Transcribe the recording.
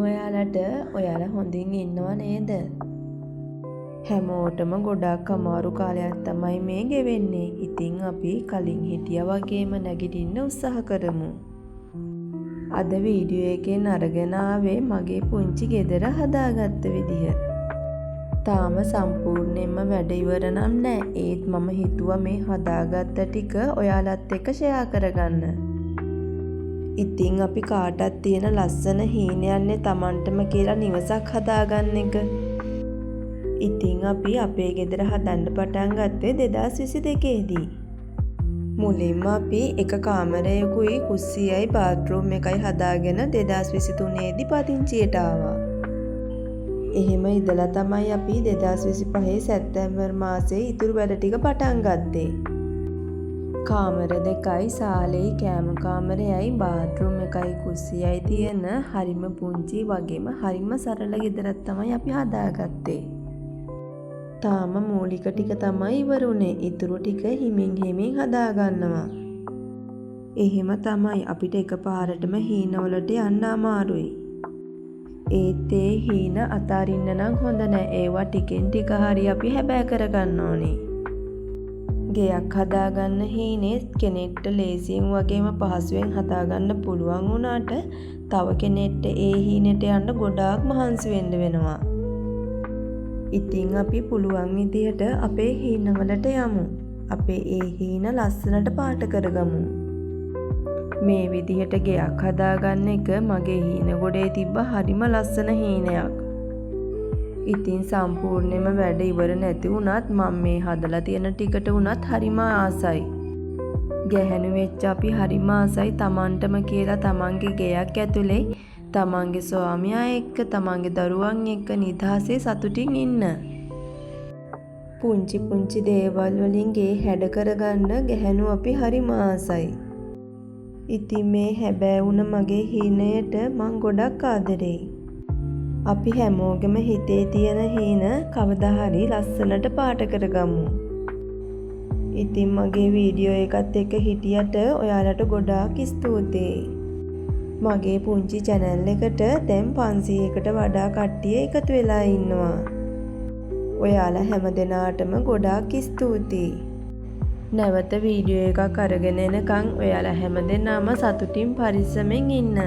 ඔයාලට? ඔයාලා හොඳින් ඉන්නව නේද? හැමෝටම ගොඩාක් අමාරු කාලයක් තමයි මේ ගෙවෙන්නේ. ඉතින් අපි කලින් හිටියා වගේම නැගිටින්න උත්සාහ කරමු. අද වීඩියෝ එකෙන් අරගෙන ආවේ මගේ පුංචි ගෙදර හදාගත්ත විදිහ. තාම සම්පූර්ණයෙන්ම වැඩ ඉවර නම් නෑ. ඒත් මම හිතුවා මේ හදාගත්ත ටික ඔයාලත් එක්ක ෂෙයා කරගන්න. ඉතින් අපි කාටත් තියෙන ලස්සන හීනයන්නේ තමන්ටම කියලා නිවසක් හදාගන්න එක. ඉතින් අපි අපේ ගෙදර හදන්න පටන් ගත්තේ 2022 දී. මුලින්ම අපි එක කාමරයකුයි කුස්සියයි බාත්රූම් එකයි හදාගෙන 2023 දී පදිංචියට ආවා. එහෙම ඉඳලා තමයි අපි 2025 සැප්තැම්බර් මාසේ ඉතුරු වැඩ ටික පටන් ගත්තේ. කාමර දෙකයි සාලෙයි කෑම කාමරයයි බාත්රූම් එකයි කුස්සියයි තියෙන හරිම පුංචි වගේම හරිම සරල ගෙදරක් තමයි අපි හදාගත්තේ. තාම මූලික ටික තමයි ඉවර වුනේ. ඉතුරු ටික හිමින් හිමින් හදාගන්නවා. එහෙම තමයි අපිට එකපාරටම හීනවලට යන්න අමාරුයි. ඒත් ඒ හීන අතාරින්න නම් හොඳ නෑ. ඒවා ටිකෙන් ටික හරි අපි හැබෑ කරගන්න ඕනේ. ගෙයක් හදාගන්න හීනේ කෙනෙක්ට ලේසියෙන් වගේම පහසුවෙන් හදාගන්න පුළුවන් වුණාට තව කෙනෙක්ට ඒ හීනෙට යන්න ගොඩාක් මහන්සි වෙන්න වෙනවා. ඉතින් අපි පුළුවන් විදිහට අපේ හීනවලට යමු. අපේ ඒ හීන ලස්සනට පාට කරගමු. මේ විදිහට ගෙයක් හදාගන්න එක මගේ හීන ගොඩේ තිබ්බ හරිම ලස්සන හීනයක්. ඉතින් සම්පූර්ණයෙන්ම වැඩ ඉවර නැති වුණත් මං මේ හදලා තියෙන ටිකට වුණත් හරිම ආසයි. ගැහැණු වෙච්ච අපි හරිම ආසයි තමන්ටම කියලා තමන්ගේ ගෙයක් ඇතුලේ තමන්ගේ ස්වාමියා එක්ක තමන්ගේ දරුවන් එක්ක නිදහසේ සතුටින් ඉන්න. පුංචි පුංචි දේවල් වලින් ගේ හැඩ කරගන්න ගැහැණු අපි හරිම ආසයි. ඉතින් මේ හැබෑ වුණ මගේ හීනයට මං ගොඩක් ආදරෙයි. අපි හැමෝගෙම හිතේ තියෙන හීන කවදා හරි ලස්සනට පාට කරගමු. ඉතින් මගේ වීඩියෝ එකත් එක්ක හිටියට ඔයාලට ගොඩාක් ස්තුතියි. මගේ පුංචි චැනල් එකට දැන් 500කට වඩා කට්ටිය එකතු වෙලා ඉන්නවා. ඔයාලා හැම දෙනාටම ගොඩාක් ස්තුතියි. නැවත වීඩියෝ එකක් අරගෙන එනකන් ඔයාලා හැම දෙනාම සතුටින් පරිස්සමෙන් ඉන්න.